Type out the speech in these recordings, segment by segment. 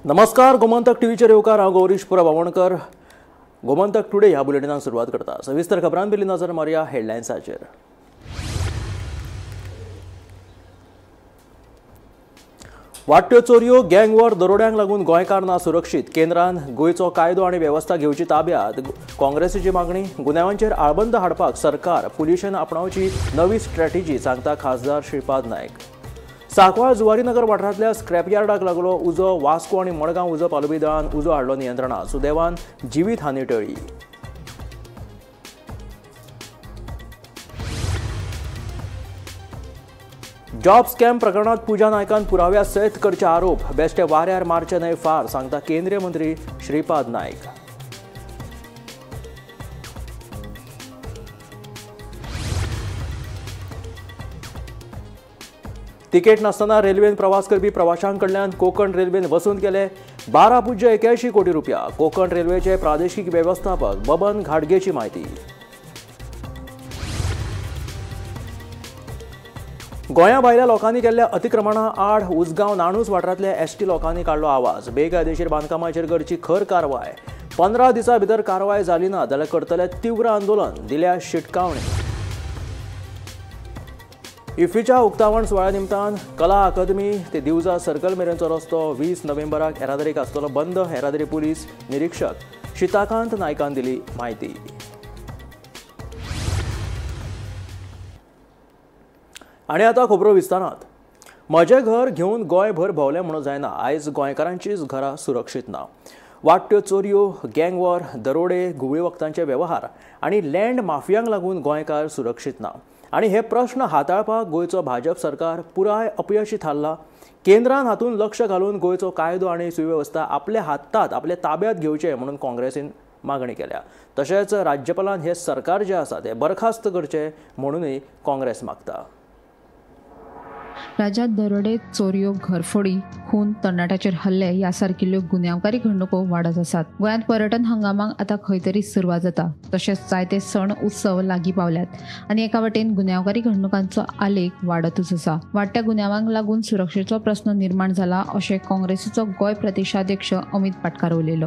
नमस्कार, गोमंतक टीव्हीचेर येवकार. हांव गौरीश पुरा बामणकर. गोमंतक टुडे ह्या बुलेटिनाक सुरवात करता. सविस्तर खबरां पयलीं नजर मारया हेडलायन्साचेर. वाडट्यो चोरयो, गँगवॉर, दरोड्यांक लागून गोंयकार ना सुरक्षीत. केंद्रान गोंयचो कायदो आनी वेवस्था घेवची ताब्यात. काँग्रेसीची मागणी. गुन्यांवांचेर आळबंद हाडपाक सरकार पुलिशेन आपणावची नवी स्ट्रॅटेजी, सांगता खासदार श्रीपाद नायक. सांकवाळ जुवारीनगर वाठारांतल्या स्क्रॅपयार्डाक लागलो उजो. वास्को आनी मडगांव उजो पालोवपी दळान उजो हाडलो नियंत्रणात. सुदैवान जिवीत हानी टळ्ळी. जॉब स्कॅम प्रकरणात पूजा नायकान पुराव्या सयत करचे आरोप. बेश्टे वाऱ्यार मारचे न्हय फार, सांगता केंद्रीय मंत्री श्रीपाद नायक. तिकेट नासतना रेल्वेन प्रवास करपी प्रवाशांकडल्यान कोकण रेल्वेन वसूल केले 12.81 कोटी रुपया. कोकण रेल्वेचे प्रादेशिक वेवस्थापक बबन घाडगेची म्हायती. गोंया भायल्या लोकांनी केल्ल्या अतिक्रमणा आड उसगांव नाणूस वाठारांतल्या एसटी लोकांनी काडलो आवाज. बेकायदेशीर बांदकामाचेर करची खर कारवाय. 15 दिसां भितर कारवाय जाली ना जाल्यार करतले तीव्र आंदोलन, दिल्या शिटकावणी. इफ्फीच्या उक्तावण सुवाळ्या निमतान कला अकादमी ते दिवजा सर्कल मेरेनचो रस्तो 20 नोव्हेंबराक येरादारीक आसतलो बंद. येरादारी पुलीस निरीक्षक शीताकांत नायकान दिली म्हायती. आनी आतां खबरो विस्तारांत. म्हजें घर घेवन गोंयभर भोंवलें म्हणून जायना, आयज गोंयकारांचीच घरां सुरक्षीत ना. वाडट्यो चोरयो, गँगवॉर, दरोडे, घुंवळी वखदांचे वेव्हार आनी लँड माफियांक लागून गोंयकार सुरक्षीत ना. आनी हे प्रश्न हाताळपाक गोंयचो भाजप सरकार पुराय अपयशी थारला. केंद्रान हातूंत लक्ष घालून गोंयचो कायदो आनी सुवेवस्था आपल्या हातात, आपल्या ताब्यात घेवचें म्हणून काँग्रेसीन मागणी केल्या. तशेंच राज्यपालान हे सरकार जें आसा तें बरखास्त करचें म्हणूनय काँग्रेस मागता. राज्यात दरोडे, चोरयो, घरफोडी, खून, तरणाट्याचेर हल्ले ह्या सारकिल्ल्यो गुन्यांवकारी घडणुको वाडत आसात. गोंयांत पर्यटन हंगामाक आतां खंय तरी सुरवात जाता. तशेंच जायते सण उत्सव लागीं पावल्यात आनी एका वटेन गुन्यांवकारी घडणुकांचो आलेख वाडतूच आसा. वाडट्या गुन्यांवांक लागून सुरक्षेचो प्रस्न निर्माण जाला अशें काँग्रेसीचो गोंय प्रदेशाध्यक्ष अमित पाटकार उलयलो.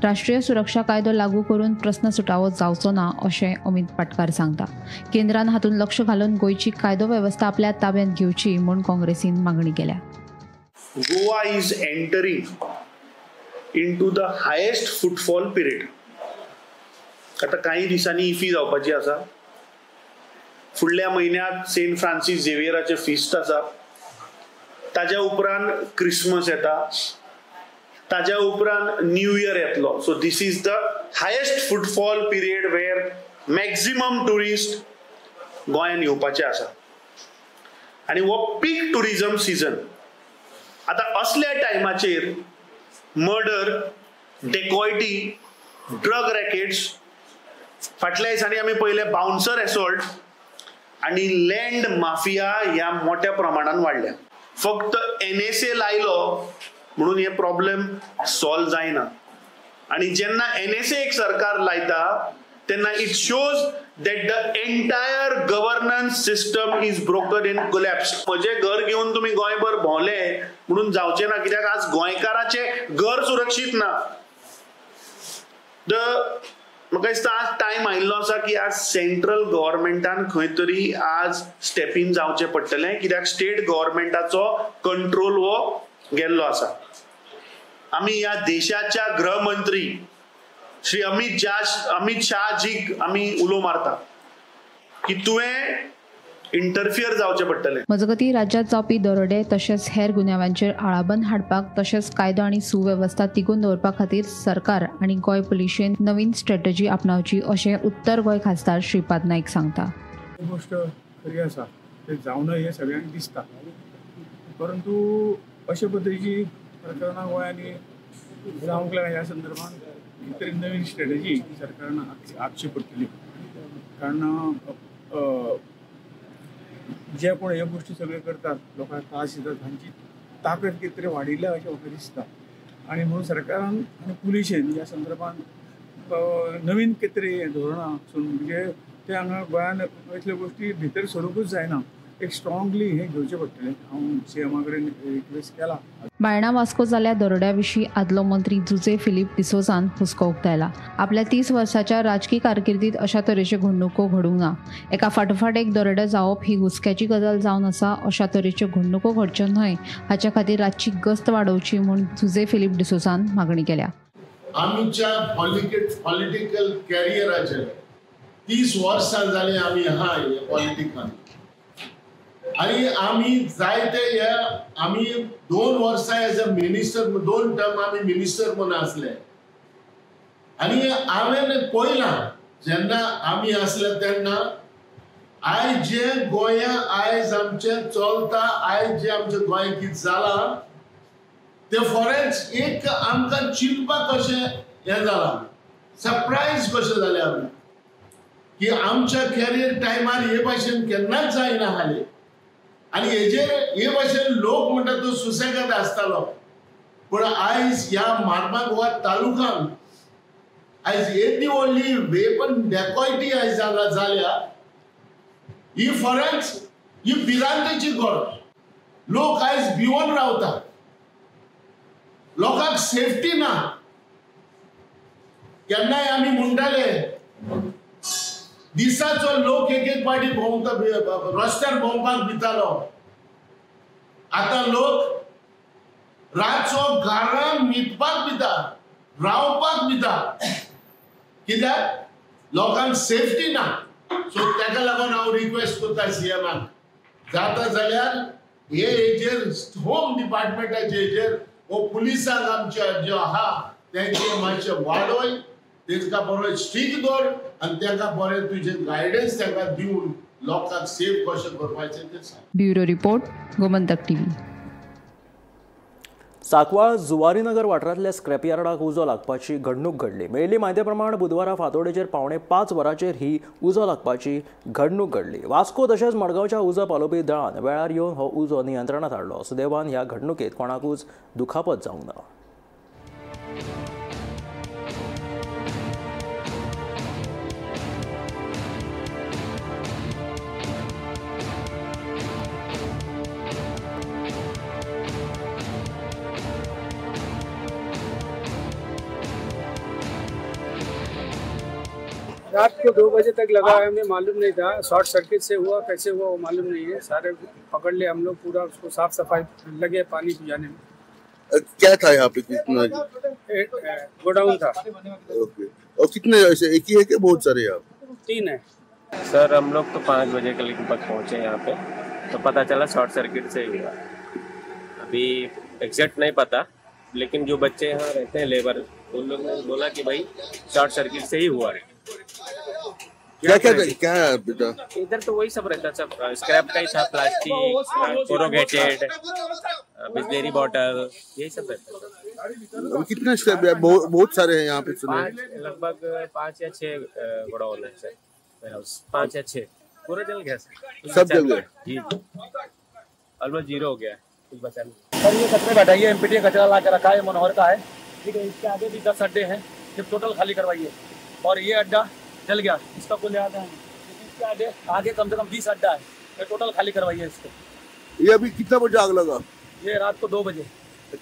राष्ट्रीय सुरक्षा कायदो लागू करून प्रस्न सुटावो जावचो ना अशें अमित पाटकार सांगता. केंद्रान हातूंत लक्ष घालून गोंयची कायदो वेवस्था आपल्या ताब्यांत घेवची म्हूण काँग्रेसीन मागणी केल्या. Goa is entering into the highest footfall period. आता काही दिसांनी इफी जावपाची आसा. फुडल्या म्हयन्यांत सेंट फ्रांसीस झेवियराचे फिस्ट आसा. ताज्या उपरांत क्रिसमस येता, ताज्या उपरांत न्यू इयर येतलो. So this is the highest footfall period where maximum tourist गोंयांत येवपाचे आसा आनी हो पीक टुरिजम सिजन. आतां असल्या टायमाचेर मर्डर, डेकॉयटी, ड्रग रॅकेट्स, फाटल्या दिसांनी आमी पळयले बाउन्सर एसॉल्ट आनी लँड माफिया ह्या मोठ्या प्रमाणान वाडल्या. फक्त NSA लायलो म्हणून हे प्रॉब्लेम सॉल्व जायना आनी जेन्ना NSA एक सरकार लायता तेन्ना it shows that the entire governance system is broken and collapsed. म्हजें घर घेवन तुमी गोंयभर भोंवले म्हणून जावचें ना, कित्याक आज गोंयकाराचें घर सुरक्षीत ना. म्हाका दिसता आज टायम आयिल्लो आसा की आज सेंट्रल गव्हर्मेंटान खंय तरी आज स्टेप इन जावचें पडटलें, कित्याक स्टेट गव्हर्मेंटाचो कंट्रोल हो गेल्लो आसा. आमी ह्या देशाच्या गृहमंत्री श्री अमित शाहजीक आमी उलो मारता की तुवें इंटरफियर जावचें पडटलें. मजगतीं राज्यात जावपी दरोडे तशेंच हेर गुन्यांवांचेर आळाबंद हाडपाक तशेंच कायदो आनी सुवेवस्था तिगोवन दवरपा खातीर सरकार आनी गोंय पुलिशेन नवीन स्ट्रॅटेजी आपणावची अशें उत्तर गोंय खासदार श्रीपाद नायक सांगता. गोष्ट खरी आसा, ते जावनय हें सगळ्यांक दिसता, परंतु अशे पद्दतीची प्रकरणां गोंयांनी जावंक लागल्या. ह्या संदर्भात तरी नवीन स्ट्रॅटेजी सरकारान आखची पडटली, कारण जे कोण ह्यो गोष्टी सगळे करतात, लोकांक त्रास दितात, हांची ताकद कितें तरी वाडिल्ल्या अशें म्हाका दिसता. आनी म्हणून सरकारान आनी पुलिशेन ह्या संदर्भात नवीन कितें तरी धोरणां आसून म्हणजे ते हांगा गोंयांत इतल्यो गोष्टी भितर सरूंकूच जायना. एक स्ट्रॉंगली हें घेवचें पडटलें. हांव सी एमा कडेन रिक्वेस्ट केला. बायणा वास्को जाल्या दरोड्या विशीं आदलो मंत्री जुझे फिलीप डिसोझान हुस्को उक्तायला. आपल्या 30 वर्साच्या राजकी कारकिर्दीत अशा तरेच्यो घडणुको घडूंक ना. एका फाटोफाट एक दरोडे जावप ही हुस्क्याची गजाल जावन आसा. अशा तरेच्यो घडणुको घडच्यो न्हय हाच्या खातीर रातची गस्त वाडोवची म्हूण जुझे फिलीप डिसोझान मागणी केल्या. आमच्या पॉलिटिकल कॅरियराचेर 30 वर्सां जाली आमी आहा पॉलिटिकान आनी आमी जायते हे आमी 2 वर्सां एज अ मिनिस्टर 2 टर्म आमी मिनिस्टर म्हूण आसले आनी हांवें पळयलां जेन्ना आमी आसले तेन्ना आयज जे गोंया आयज आमचें चलता, आयज जें आमचें गोंय कितें जालां तें फोरेंच एक आमकां चिंतपाक कशें हें जालां, सरप्रायज कशें जालें आमी की आमच्या कॅरियर टायमार हे भाशेन केन्नाच जायना हाले आनी हेजेर हे भाशेन लोक म्हणटा तो सुसेगाद आसतालो. पूण आयज ह्या मार्मागोवा तालुकान आयज येदी व्हडली वेपन डेकॉयटी आयज जाल्या ही फरंच ही भिरांतेची गरज. लोक आयज भिवन रावता, लोकांक सेफ्टी ना. केन्नाय आमी म्हणटाले दिसाचो लोक एक एक पाटी भोंवता, रस्त्यार भोंवपाक भितालो. आतां लोक रातचो घरान न्हिदपाक भिता, रावपाक भिता, कित्याक लोकांक सेफ्टी ना. सो ताका लागून हांव रिक्वेस्ट करता सीएमाक, जाता जाल्यार हे हेजेर होम डिपार्टमेंटाचे हेजेर वो पुलिसांक आमच्या ज्यो आहा तेंचे मातशें वाडय, तेंकां बरो स्ट्रीक दवर आनी तेंकां बरें तुजें गायडन्स तेंकां दिवन लोकांक सेफ कशें करपाचें तें सांग. Bureau report, Gomantak TV. Sancoale Zuarinagar वाठारांतल्या स्क्रॅप यार्डाक उजो लागपाची घडणूक घडली. मेळिल्ली म्हायती प्रमाण बुधवारा फांतोडेचेर 4:45 वरांचेर ही उजो लागपाची घडणूक घडली. वास्को तशेंच मडगांवच्या उजो पालोवपी दळान वेळार येवन हो उजो नियंत्रणांत हाडलो. सुदैवान ह्या घडणुकेंत कोणाकूच दुखापत जावंक ना. रात को 2 बजे तक लगा है, हमें मालूम नहीं था शॉर्ट सर्किट से हुआ कैसे हुआ वो मालूम नहीं है। सारे पकड़ ले हम लोग, पूरा उसको साफ सफाई लगे पानी पिलाने में। क्या था यहाँ पे? कितना गोडाउन था। ओके, और कितने ऐसे एक ही है कि बहुत सारे यहाँ? 3 है सर। हम लोग तो 5 बजे के लगभग पहुँचे यहाँ पे, तो पता चला शॉर्ट सर्किट से ही हुआ। अभी एग्जैक्ट नहीं पता, लेकिन जो बच्चे यहाँ रहते हैं लेबर, उन लोग ने बोला कि भाई शॉर्ट सर्किट से ही हुआ है। क्या क्या क्या है बेटा? इधर तो वही सब रहता, सब स्क्रैप का ही था, प्लास्टिक, कोरोगेटेड, बिस्लेरी बॉटल, यही सब रहता था। कितने स्क्रैप है? बहुत सारे हैं यहाँ पे। लगभग 5 या 6 गोडाउन है सर, 5 या 6। पूरा जल गया सर, सब जल गया जी, ऑलमोस्ट जीरो हो गया, कुछ बचा नहीं सर। ये कचरे बैठाइए, एमपीटी कचरा ला के रखा है, मनोहर का है, ठीक है। इसके आगे भी 10 अड्डे हैं, जब टोटल खाली करवाइए। और ये अड्डा जल गया, इसका कोई लिहाजा नहीं, लेकिन इसके आगे आगे कम से कम 20 अड्डा है, ये टोटल खाली करवाइए इसको। ये अभी कितना बजे आग लगा? ये रात को 2 बजे।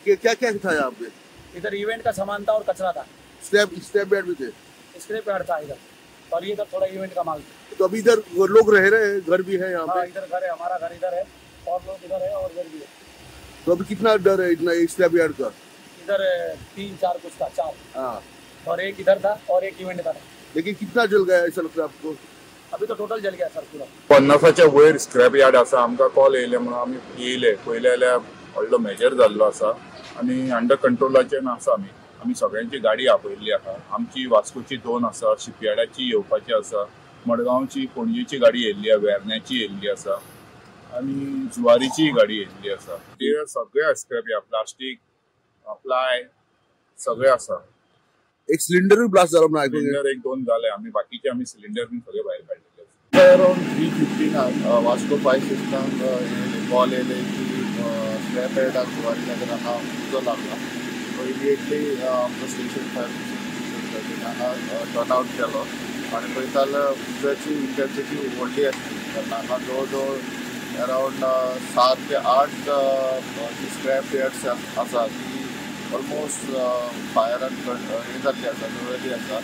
क्या क्या था यहाँ पे? इधर इवेंट का सामान था और कचरा था। स्क्रैप यार्ड भी थे? स्क्रैप यार्ड था इधर, और ये थोड़ा इवेंट का माल था। तो अभी इधर लोग रह रहे हैं, घर भी है यहाँ पे? इधर घर है, हमारा घर इधर है, और लोग इधर है और इधर भी है। तो अभी कितना डर है इतना स्क्रैप यार्ड का? इधर 3-4 कुछ था, 4। हाँ, और एक इधर था और एक इवेंट का था। लेकिन कितना जल गया ऐसा लगता है आपको? अभी तो टोटल जल गया सर पूरा। 50च्या वयर स्क्रॅप यार्ड आसा। आमकां कॉल येयले म्हणून आमी येयले, पयले जाल्यार व्हडलो मेजर जाल्लो आसा आनी अंडर कंट्रोलाचेर आसा। आमी सगळ्यांची गाडी आपयल्ली आसा। आमची वास्कोची 2 आसा, शिपयार्डाची येवपाची आसा, मडगांवची पणजेची गाडी येयल्ली आसा, वेर्ण्याची येयल्ली आसा आनी जुवारीची गाडी येयल्ली आसा। ते सगळे स्क्रॅप यार्ड, प्लास्टीक, प्लाय सगळे आसा। एक सिलिंडर भी ब्लास्ट झाला म्हणून ऐकून? सिलिंडर 1-2 झाले, आम्ही बाकीचे आम्ही सिलिंडर बी सगळे बाहेर काढलेले। अराउंड 3:15 वास्को फायर स्टेशनाक कॉल येयले की स्क्रॅप यार्डाक जुवारीनगर हांगा उजो लागला। सो इमिडिएटली आमचो स्टेशन फायर स्टेशन हांगा टर्न आवट केलो आनी पळयता जाल्यार उज्याची इंटेन्सिटी व्हडली आसली, कारण हांगा जवळ जवळ अरावंड 7 ते 8 जी स्क्रॅप यार्ड्स आसा ती ऑलमोस्ट फायरान हें जाल्ली आसा, जळिल्ली आसा.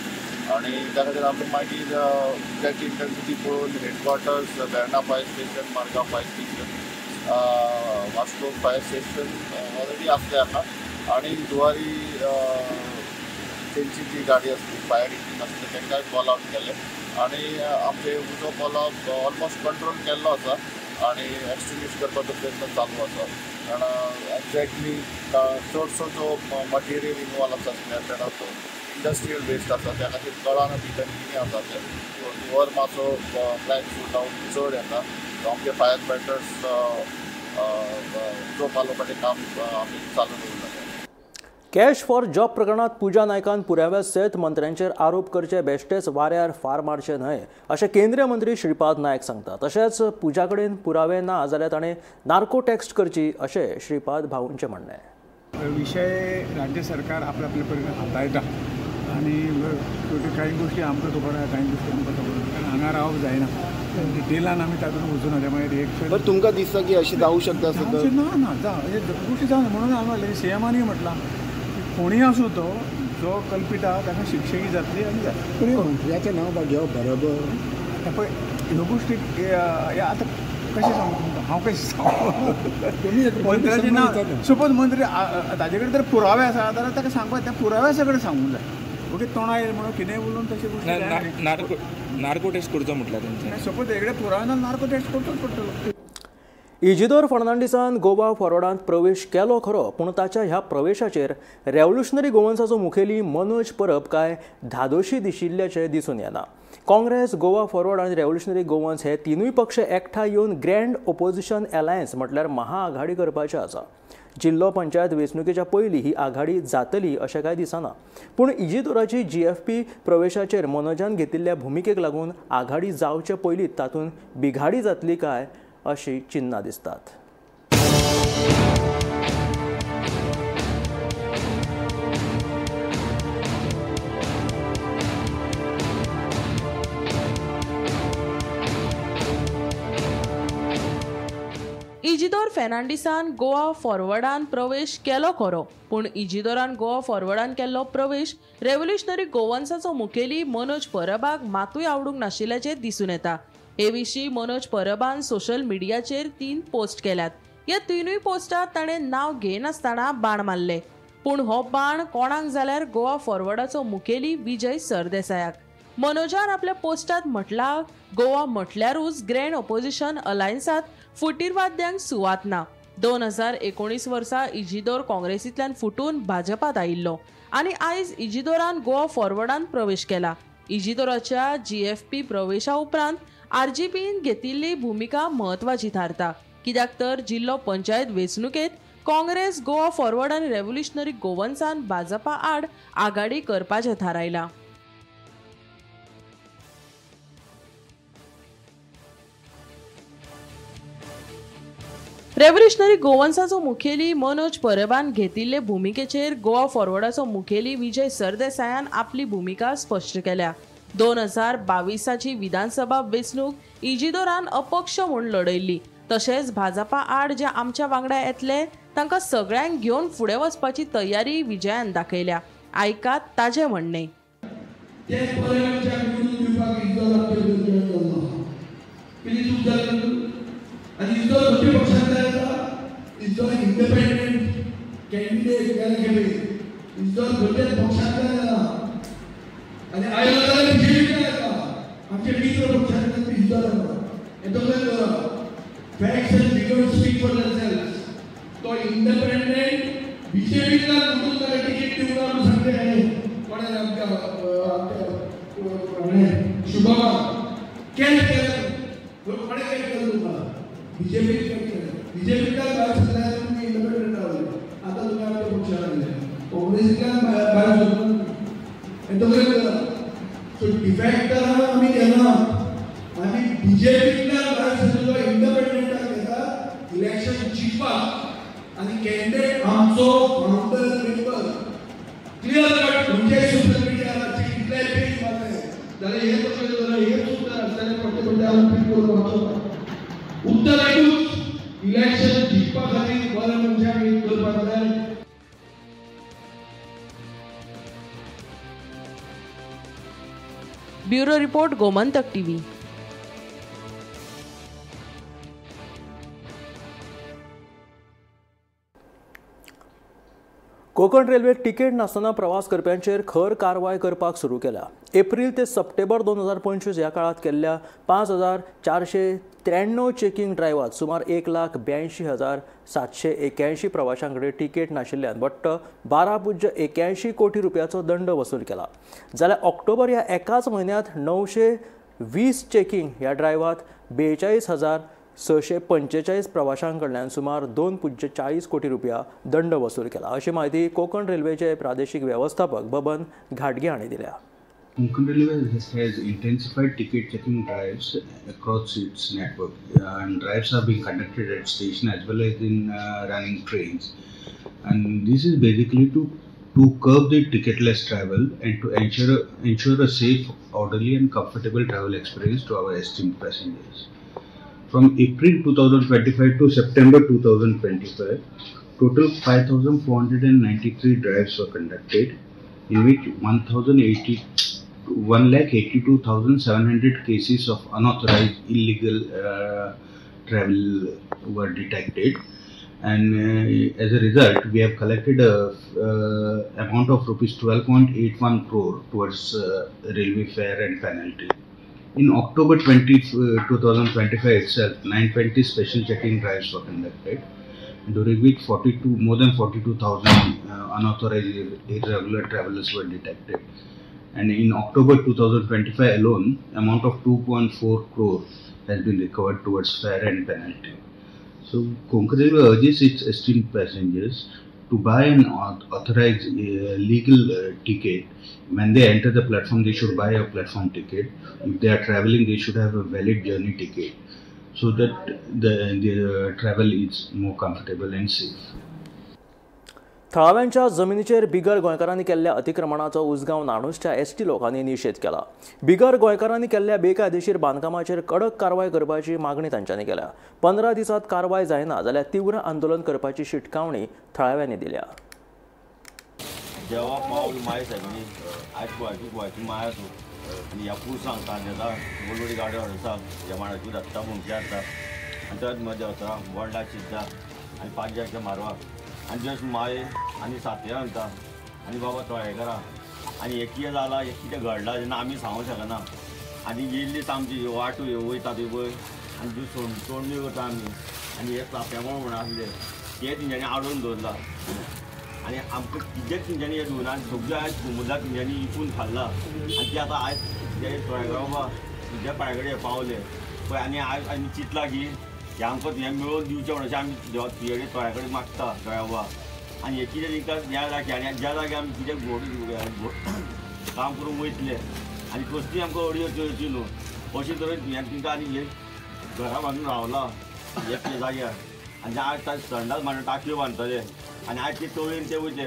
आनी त्या खातीर आमी मागीर उज्याची इंटेन्सिटी पळोवन headquarters, Verna fire station, Margao fire station, Vasco fire station already आसले आसा आनी जुवारी तेंची जी गाडी आसली फायर इंजीन आसलें तांकां कॉल आवट केलें आनी आमचे उजो पालोवप ऑलमोस्ट कंट्रोल केल्लो आसा आनी एक्सटिंग्विश करपाचो प्रयत्न चालू आसा. कारण एक्झॅक्टली चडसो जो मटेरियल इनवॉल्व आसा स्क्रॅप यार्डाचो इंडस्ट्रियल वेस्ट आसा, त्या खातीर कळना भितर कितें आसा तें. धुंवर मातसो ब्लॅक शूट चड येता. आमचे फायर फायटर्स उजो पालोवपाचें काम आमी चालू दवरलां. कॅश फॉर जॉब प्रकरणात पूजा नायकान पुराव्या सयत मंत्र्यांचेर आरोप करचे बेश्टेच वाऱ्यार फार मारचे न्हय अशें केंद्रीय मंत्री श्रीपाद नायक सांगता. तशेंच पूजा कडेन पुरावे ना जाल्यार ताणें नार्को टॅक्स्ट करची अशें श्रीपाद भाऊंचें म्हणणें. विशय राज्य सरकार आपल्या आपल्या परीन हाताळटा आनी कांय गोश्टी आमकां खबर आहा, कांय गोश्टी आमकां खबर ना, कारण हांगा रावप जायना, डिटेलान आमी तातूंत वचूना. त्यामुळे रिएक्शन बरं तुमकां दिसता की अशें जावं शकता? ना ना जावं गोश्टी जावं म्हणून हांवें म्हणलें सीएमानूय म्हटलां कोणीय आसूं तो जो कल्पीत आहा ताका शिक्षेकी जातली आनी जातली. पूण मंत्र्याचें नांव घेवप बरोबर पळय ह्यो गोश्टी आतां कशें सांगू तुमकां, हांव कशें सांगू मंत्र्याचें नांव? सपोज मंत्री ताजे कडेन जर पुरावे आसा जाल्यार ताका सांगपाक त्या पुराव्या सगळें सांगूंक जाय. ओके तोंडा येयल म्हणून कितेंय उलोवन तशें गोश्टी नार्को टेस्ट करचो म्हटल्यार तेंच्यानी सपोज हेकडे पुरावे ना नार्को टेस्ट करचोच पडटलो. इजिदोर फर्नांडीसान गोवा फॉरवर्डांत प्रवेश केलो खरो, पूण ताच्या ह्या प्रवेशाचेर रेव्होल्युशनरी गोवन्साचो मुखेली मनोज परब काय धादोशी दिशिल्ल्याचें दिसून येना. काँग्रेस, गोवा फॉरवर्ड आनी रेव्होल्युशनरी गोवन्स हे तिनूय पक्ष एकठांय येवन ग्रँड ओपोजिशन अलायन्स म्हटल्यार महाआघाडी करपाचें आसा. जिल्लो पंचायत वेंचणुकेच्या पयलीं ही आघाडी जातली अशें कांय दिसना, पूण इजिदोराची जीएफपी प्रवेशाचेर मनोजान घेतिल्ल्या भुमिकेक लागून आघाडी जावचे पयलींच तातूंत बिघाडी जातली काय अशी चिन्हां दिसतात. इजिदोर फेर्नांडीसान गोवा फॉरवर्डान प्रवेश केलो खरो, पूण इजिदोरान गोवा फॉरवर्डान केल्लो प्रवेश रेव्होल्युशनरी गोवन्साचो मुखेली मनोज परबाक मातूय आवडूंक नाशिल्ल्याचें दिसून येता. हे विशीं मनोज परबान सोशल मिडियाचेर 3 पोस्ट केल्यात. ह्या 3 पोस्टात ताणें नांव घेनासतना बाण मारले, पूण हो बाण कोणाक जाल्यार गोवा फॉरवर्डाचो मुखेली विजय सरदेसायाक. मनोजान आपल्या पोस्टात म्हटलां, गोवा म्हटल्यारूच ग्रँड ओपोजिशन अलायन्सांत फुटीरवाद्यांक सुवात ना. 2019 वर्सा इजिदोर काँग्रेसींतल्यान फुटून भाजपात आयिल्लो आनी आयज इजिदोरान गोवा फॉरवर्डान प्रवेश केला. इजिदोराच्या जीएफपी प्रवेशा उपरांत आरजीपीन घेतिल्ली भुमिका म्हत्वाची थारता, कित्याक तर जिल्लो पंचायत वेंचणुकेंत काँग्रेस, गोवा फॉरवर्ड आनी रेव्होल्युशनरी गोवन्सान भाजपा आड आघाडी करपाचें थारायलां. रेव्होल्युशनरी गोवन्साचो मुखेली मनोज परबान घेतिल्ले भुमिकेचेर गोवा फॉरवर्डाचो मुखेली विजय सरदेसायान आपली भुमिका स्पश्ट केल्या. 2022ची विधानसभा वेंचणूक इजिदोरान अपक्ष म्हूण लढयल्ली, तशेंच भाजपा आड जे आमच्या वांगडा येतले तांकां सगळ्यांक घेवन फुडें वचपाची तयारी विजयान दाखयल्या. आयकात ताजें म्हणणें. आनी आयलो जाल्यार बीजेपींतल्यान येता, आमचे मित्र पक्षांतल्यान इजोर येता. हें तकलेन दवरा. Facts and figures speak for themselves. तो इंडिपेंडंट बीजेपींतल्यान फुटून ताका तिकीट दिवंक ना म्हणून सांगलें हाणें. कोणें आमच्या शुभमान कॅश केलें, कोणें कॅश केलें तुमकां? बीजेपीन कॅश केलें. बीजेपींतल्यान भायर सरल्यार तुमी इंडिपेंडंट रावले, आतां तुमी आमच्या पक्षान आयले, काँग्रेसींतल्यान भायर सरून. सो डिफॅक्टरां आमी घेना, आमी बीजेपींतल्यान भायर सरलेलो इंडिपेंडंटाक घेता इलेक्शन जिखपाक, आनी कॅन्डिडेट आमचो फावंडर मेंबर क्लियर कट. म्हणजे सोशल मिडियाचेर कितलेय पेज मारले जाल्यार हें तसलें जाल्यार हेंच उत्तर आसतलें, पडटे पडटे हांव रिपीट करून वचो. उत्तर एकूच, इलेक्शन जिखपा खातीर बऱ्या मनशांक एक करपाक जाय. Bureau report, Gomantak TV. Konkan रेल्वेत तिकेट नासतना प्रवास करप्यांचेर खर कारवाय करपाक सुरू केल्या. एप्रिल ते सप्टेंबर 2025 ह्या काळात केल्ल्या 5493 चेकिंग ड्रायव्हात सुमार 1,82,781 प्रवाशां कडेन तिकेट नाशिल्ल्यान वट्ट 12.81 कोटी रुपयाचो दंड वसूल केला. जाल्यार ऑक्टोबर ह्या एकाच म्हयन्यांत 920 चेकिंग ह्या ड्रायव्हात 42,645 प्रवाशां कडल्यान सुमार 2.40 कोटी रुपया दंड वसूल केला, अशी माहिती कोकण रेल्वेचे प्रादेशिक व्यवस्थापक बबन घाटगे हांणी दिल्या. Konkan Railway has intensified ticket checking drives across its network, and drives are being conducted at station as well as in running trains. And this is basically to curb the ticketless travel and to ensure a safe, orderly and comfortable travel experience to our esteemed passengers. From April 2025 to September 2025, total 5,493 drives were conducted, in which 1,82,700 cases of unauthorized illegal travel were detected, and as a result, we have collected a amount of rupees 12.81 crore towards railway fare and penalty. In October 2025 itself, 920 special checking drives were conducted, during which more than 42,000 unauthorized irregular travelers were detected. And in October 2025 alone, amount of 2.4 crore has been recovered towards fare and penalty. So Konkan Railway urges its esteemed passengers to buy an authorized legal ticket. When they enter the platform, they should buy a platform ticket. If they are traveling, they should have a valid journey ticket, so that the travel is more comfortable and safe. थळाव्यांच्या जमिनीचेर बिगर गोंयकारांनी केल्ल्या अतिक्रमणाचो Usgao नाणूसच्या ST लोकांनी निशेध केला. बिगर गोंयकारांनी केल्ल्या बेकायदेशीर बांदकामाचेर कडक कारवाय करपाची मागणी तांच्यांनी केल्या. 15 दिसांत कारवाय जायना जाल्यार तीव्र आंदोलन करपाची शिटकावणी थळाव्यांनी दिल्या. देवा पावल माय सगळी आयज गोवाची माया तूं आनी ह्या पुरसांक तांजेता व्हड व्हड गाडयो हाडटा जेवणाची धाडटा मुंगची हाडटा आनी थंयच मजा वता बोंडा चिंता आनी पांचशे मारवा आनी जस्ट माये आनी सातये म्हणटा आनी बाबा तळेकरा आनी हें कितें जालां हें कितें घडलां जेन्ना आमी सांगूंक शकना. आनी येयल्ली आमची वाट वयता ती पळय आनी जी सोडणी करता आमी आनी हे चाप्यामळ म्हणून आसले ते तेंच्यांनी आडोवन दवरला आनी आमकां कितेंच तेंच्यांनी हें दवरना. आनी सगळें आयज कुमुदा तेंच्यांनी विकून खाल्ला आनी ते आतां आयज ते तळेकरा बाबा तुज्या पांया कडेन पावले पळय. आनी आयज आमी चिंतलां की हें आमकां हें मेळोवन दिवचें म्हणून अशें आमी तुजे कडेन तळ्या कडेन मागता तळ्या बाबा. आनी हें कितें तांकां ह्या जाग्यार आनी ज्या जाग्यार आमी कितें घोड काम करूंक वयतले आनी कसली आमकां अडी येवची न्हू अशे तरेन हें तांकां आनी हें घरा बांदून रावला हे जाग्यार. आनी आज संडास बांदून टाकयो बांदतले आनी आयज ते तळयेन ते वयतले.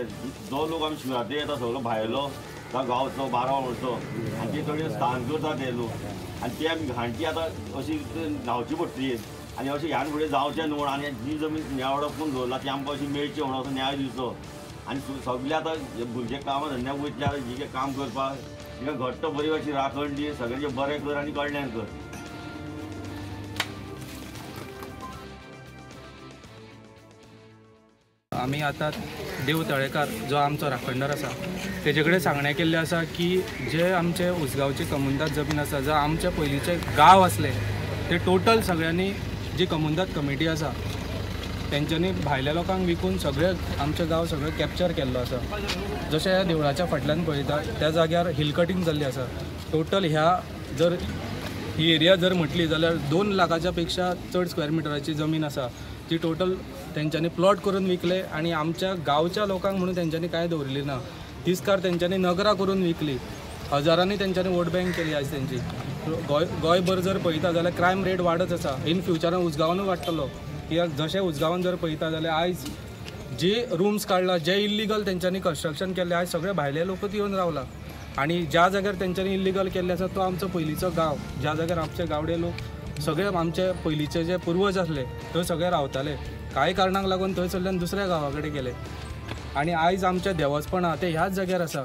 जो लोक आमी शिवरात्री येता सगळो भायलो जावं गांवचो 12 वरचो आनी ते तळयेन स्थान करता ते लोक आनी ते आमी घांटी आतां अशी न्हांवची पडटली आनी अशें ह्यान फुडें जावचें न्हू म्हण आनी जी जमीन न्याय वडपून दवरला ती आमकां अशी मेळची म्हणून असो न्याय दिवचो. आनी सगळे आतां भुरगे कामां धंद्याक वयतले आतां जी काम करपाक तिका घट्ट बरी अशी राखण दी, सगळ्यांचें बरें कर आनी कल्याण कर. आमी आतां देव तळेकार जो आमचो राखणदार आसा तेजे कडेन सांगणें केल्लें आसा की जे आमचे उसगांवची कमुंदाद जमीन आसा, जो आमचे पयलींचे गांव आसले ते टोटल सगळ्यांनी जी कमुंदाद कमिटी आसा तेंच्यांनी भायल्या लोकांक विकून सगळे आमचे गांव सगळे कॅप्चर केल्लो आसा. जशें ह्या देवळाच्या फाटल्यान पळयता त्या जाग्यार हिल कटींग जाल्ली आसा. टोटल ह्या जर ही एरिया जर म्हटली जाल्यार 2 लाखाच्या पेक्षा चड स्क्वेअर मिटराची जमीन आसा जी टोटल तेंच्यांनी प्लॉट करून विकले आनी आमच्या गांवच्या लोकांक म्हणून तेंच्यांनी कांय दवरली ना. तिस्कार तेंच्यांनी नगरां करून विकली, हजारांनी तेंच्यांनी वोट बँक केली. आयज तेंची गोंयभर जर पळयता जाल्यार क्रायम रेट वाडत आसा. इन फ्युचरान उसगांवानूय वाडटलो कित्याक जशें उसगांवान जर पळयता जाल्यार आयज जे रुम्स काडला, जे इल्लिगल तेंच्यांनी कन्स्ट्रक्शन केल्लें, आयज सगळे भायले लोकूच येवन रावला. आनी ज्या जाग्यार तेंच्यांनी इल्लिगल केल्लें आसा तो आमचो पयलींचो गांव, ज्या जाग्यार आमचे गावडे लोक सगळे आमचे पयलींचे जे पुर्वज आसले थंय सगळे रावताले. कांय कारणांक लागून थंयसरल्यान दुसऱ्या गांवा कडेन गेले आनी आयज आमचें देवस्पण आहा तें ह्याच जाग्यार आसा.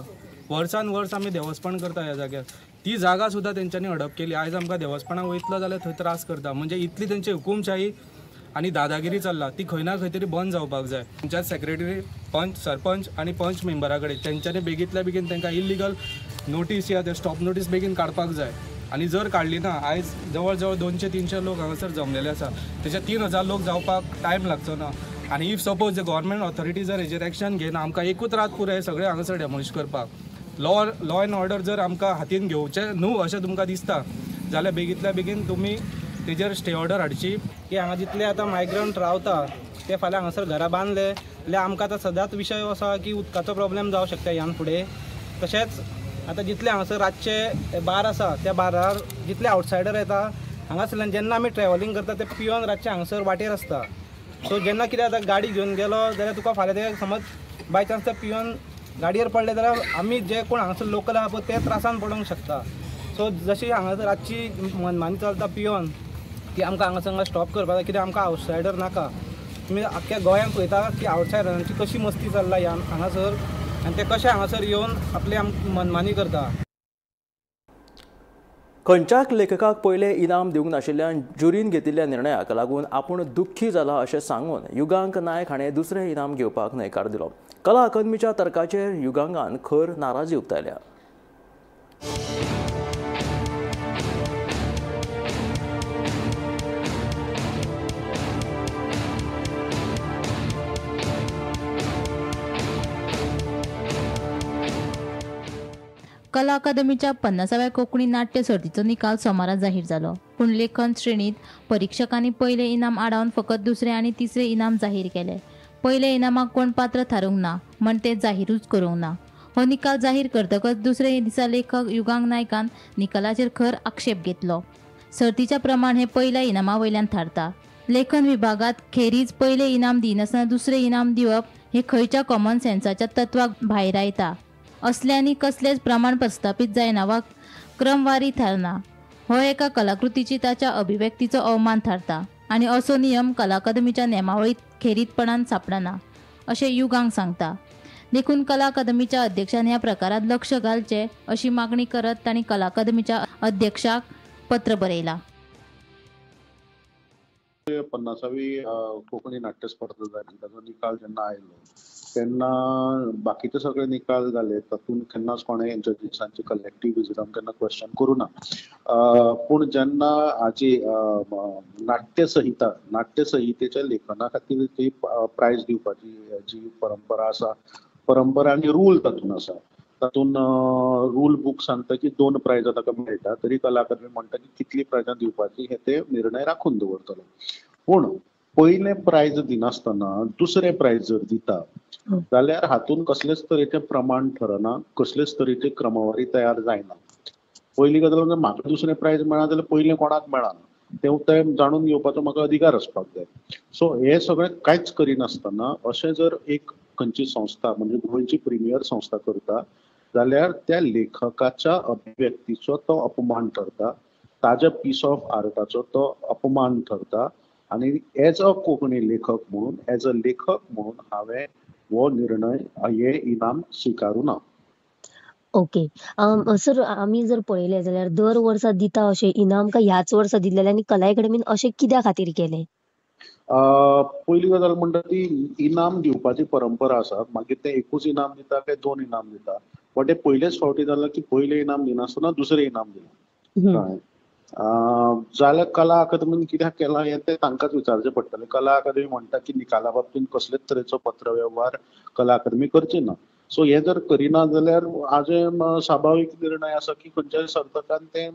वर्सान वर्स आमी देवस्पण करता ह्या जाग्यार. ती जागा सुद्दां तेंच्यांनी हडप केली. आयज आमकां देवस्पणाक वयतलो जाल्यार थंय त्रास करता. म्हणजे इतली तेंची हुकुमशाही आनी दादागिरी चल्ला ती खंय ना खंय तरी बंद जावपाक जाय. पंचायत सेक्रेटरी, पंच, सरपंच आनी पंच मेंबरा कडेन तेंच्यांनी बेगींतल्या बेगीन तांकां इल्लिगल नोटीस या ते स्टॉप नोटीस बेगीन काडपाक जाय. आनी जर काडली ना, आयज जवळ जवळ 200-300 लोक हांगासर जमलेले आसा, तेचे 3000 लोक जावपाक टायम लागचो ना. आनी if suppose government authority जर हेजेर एक्शन घेयना, आमकां एकूच रात पुराय सगळें हांगासर डेमोलिश करपाक. लॉ एंड ऑर्डर जर आमकां हातीन घेवचें न्हू अशें तुमकां दिसता जाल्यार बेगींतल्या बेगीन तुमी तेजेर स्टे ऑर्डर हाडची. की हांगा जितले आतां मायग्रंट रावता ते फाल्यां हांगासर घरां बांदले जाल्यार आमकां आतां सदांच विशय आसा की उदकाचो प्रॉब्लेम जावंक शकता ह्यान फुडें. तशेंच आतां जितले हांगासर रातचे बार आसा त्या बारार जितले आवटसायडर येता हांगासरल्यान जेन्ना आमी ट्रॅव्हलिंग करता ते पिवन रातचे हांगासर वाटेर आसता. सो जेन्ना कितें आतां गाडी घेवन गेलो जाल्यार तुका फाल्यां ते समज बाय चान्स ते पिवन गाडयेर पडले जाल्यार आमी जे कोण हांगासर लोकल आहा पळय ते त्रासान पडोंक शकता. सो जशी हांगासर रातची मनमानी चलता पिवन ती आमकां हांगासर हांगा स्टॉप करपाक जाय. कित्याक आमकां आवटसायडर नाका. तुमी आख्ख्या गोंयांत पळयता की आवटसायडरांची कशी मस्ती चल्ला ह्या हांगासर आनी ते कशे हांगासर येवन आपली मनमानी करता. खंयच्याच लेखकाक पयलें इनाम दिवंक नाशिल्ल्यान ज्युरीन घेतिल्ल्या निर्णयाक लागून आपूण दुख्खी जाला अशें सांगून युगांक नायक हाणें दुसरें इनाम घेवपाक न्हयकार दिलो. कला अकादमीच्या तर्काचेर युगांकान खर नाराजी उक्तायल्या. कला अकादमीच्या 50व्या कोंकणी नाट्य सर्तीचो निकाल सोमारा जाहीर जालो. पूण लेखन श्रेणीत परिक्षकांनी पयलें इनाम आडावन फकत दुसरें आनी तिसरें इनाम जाहीर केलें. पयल्या इनामाक कोण पात्र थारूंक ना म्हण तें जाहीरूच करूंक ना. हो निकाल जाहीर करतकच दुसरे दिसा लेखक युगांक नायकान निकालाचेर खर आक्षेप घेतलो. सर्तीच्या प्रमाण हें पयल्या इनामा वयल्यान थारता. लेखन विभागांत खेरीज पयलें इनाम दिनासतना दुसरें इनाम दिवप हें खंयच्या कॉमन सेन्साच्या तत्वाक भायरायता. असल्यांनी कसलेंच प्रमाण प्रस्थापीत जायना वा क्रमवारी थारना. हो एका कलाकृतीची ताच्या अभिव्यक्तीचो अवमान थारता आनी असो नियम कला अकादमीच्या नेमावळीत खेरीतपणान सापडना अशें युगांक सांगता. देखून कला अकादमीच्या अध्यक्षान ह्या प्रकारांत लक्ष घालचें अशी मागणी करत तांणी कला अकादमीच्या अध्यक्षाक पत्र बरयलां. 50वी कोंकणी नाट्य स्पर्धा जाली ताचो निकाल जेन्ना आयलो तेन्ना बाकीचे सगळे निकाल जाले तातूंत केन्नाच कोणें जजीसांची कलेक्टीव विजडम केन्ना क्वेश्चन करूं ना. पूण जेन्ना हाजी नाट्यसंहितेच्या लेखना खातीर ती प्रायज दिवपाची जी परंपरा आसा, परंपरा आनी रूल तातूंत आसा, तातूंत रूल बूक सांगता की 2 प्रायजां ताका मेळटा तरी कला अकादमी म्हणटा की कितली प्रायजां दिवपाची हे ते निर्णय राखून दवरतले. पूण पयलें प्रायज दिनासतना दुसरें प्रायज जर दिता जाल्यार हातूंत कसलेच तरेचें प्रमाण ठरना, कसलेच तरेची क्रमवारी तयार जायना. पयली गजाल म्हणजे म्हाका दुसरें प्रायज मेळना जाल्यार पयलें कोणाक मेळना तें जाणून घेवपाचो म्हाका अधिकार आसपाक जाय. सो हें सगळें कांयच करिनासतना अशें जर एक खंयची संस्था म्हणजे गोंयची प्रिमियर संस्था करता जाल्यार त्या लेखकाच्या अभिव्यक्तीचो तो अपमान ठरता, ताज्या पीस ऑफ आर्टाचो तो अपमान ठरता. आनी एज अ कोंकणी लेखक म्हणून, एज अ लेखक म्हणून हांवें हो निर्णय, हे इनाम स्विकारूं ना. ओके सर, आमी जर पळयलें जाल्यार दर वर्सा दिता अशें इनाम काय ह्याच वर्सा दिल्लें आनी कला अकादमीन अशें कित्या खातीर केलें? पयली गजाल म्हणटा ती इनाम दिवपाची परंपरा आसा, मागीर ते एकूच इनाम दिता काय 2 इनाम दिता, बट हे पयलेच फावटी जालां की पयलें इनाम दिनासतना दुसरें इनाम दिलां. जाल्यार कला अकादमीन कित्याक केलां हें तें तांकांच विचारचें पडटलें. कला अकादमी म्हणटा की निकाला बाबतींत कसलेच तरेचो पत्रवेव्हार कला अकादमी करची ना. सो हें जर करिना जाल्यार हाजें स्वाभावीक निर्णय आसा की खंयच्याय सर्तकान तें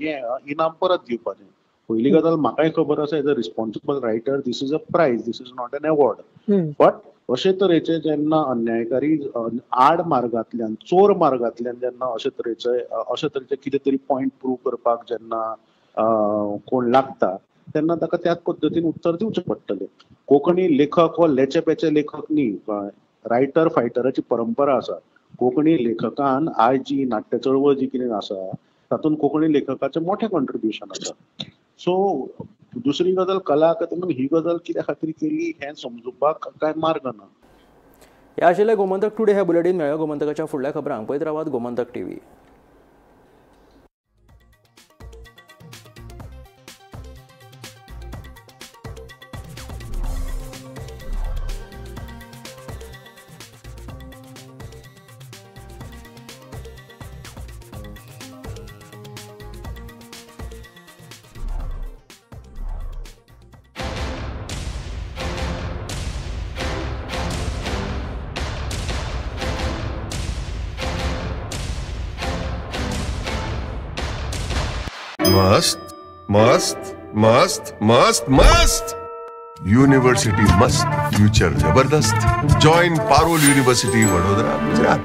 हें इनाम परत दिवपाचें. पयली गजाल म्हाकाय खबर आसा, as a responsible writer this is a prize, this is not an award. But अशे तरेचे जेन्ना अन्यायकारी आड मार्गांतल्यान, चोर मार्गांतल्यान जेन्ना अशे तरेचे कितें तरी पॉयंट प्रूव करपाक जेन्ना कोण लागता तेन्ना ताका त्याच पद्दतीन उत्तर दिवचें पडटलें. कोंकणी लेखक हो लेचे पेचे लेखक न्ही, रायटर फायटराची परंपरा आसा. कोंकणी लेखकान आयज जी नाट्य चळवळ जी कितें आसा तातूंत कोंकणी लेखकाचें मोठें कॉन्ट्रिब्युशन आसा. सो दुसरी गजाल, कला अकादमीन ही गजाल कित्या खातीर केली हें समजुपाक कांय मार्ग ना. हे आशिल्लें गोमंतक टुडे हे बुलेटीन. मेळ्ळ्यो गोमंतकाच्या फुडल्या खबरांक पळयत रावात गोमंतक टीव्ही. मस्त मस्त मस्त मस्त मस्त यूनिवर्सिटी मस्त, फ्यूचर जबरदस्त. Join Parul university, Vadodara, Gujarat.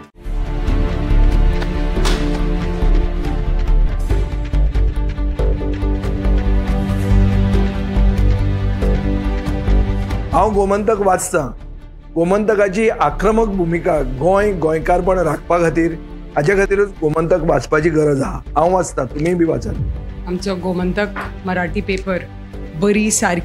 हांव गोमंतक वाचता. गोमंतकाची आक्रमक भुमिका गोंय गोंयकारपण राखपा खातीर, हाजे खातीरूच गोमंतक वाचपाची गरज आहा. हांव वाचता, तुमीय बी वाचात. आमचो गोमंतक मराठी पेपर बरी सारकी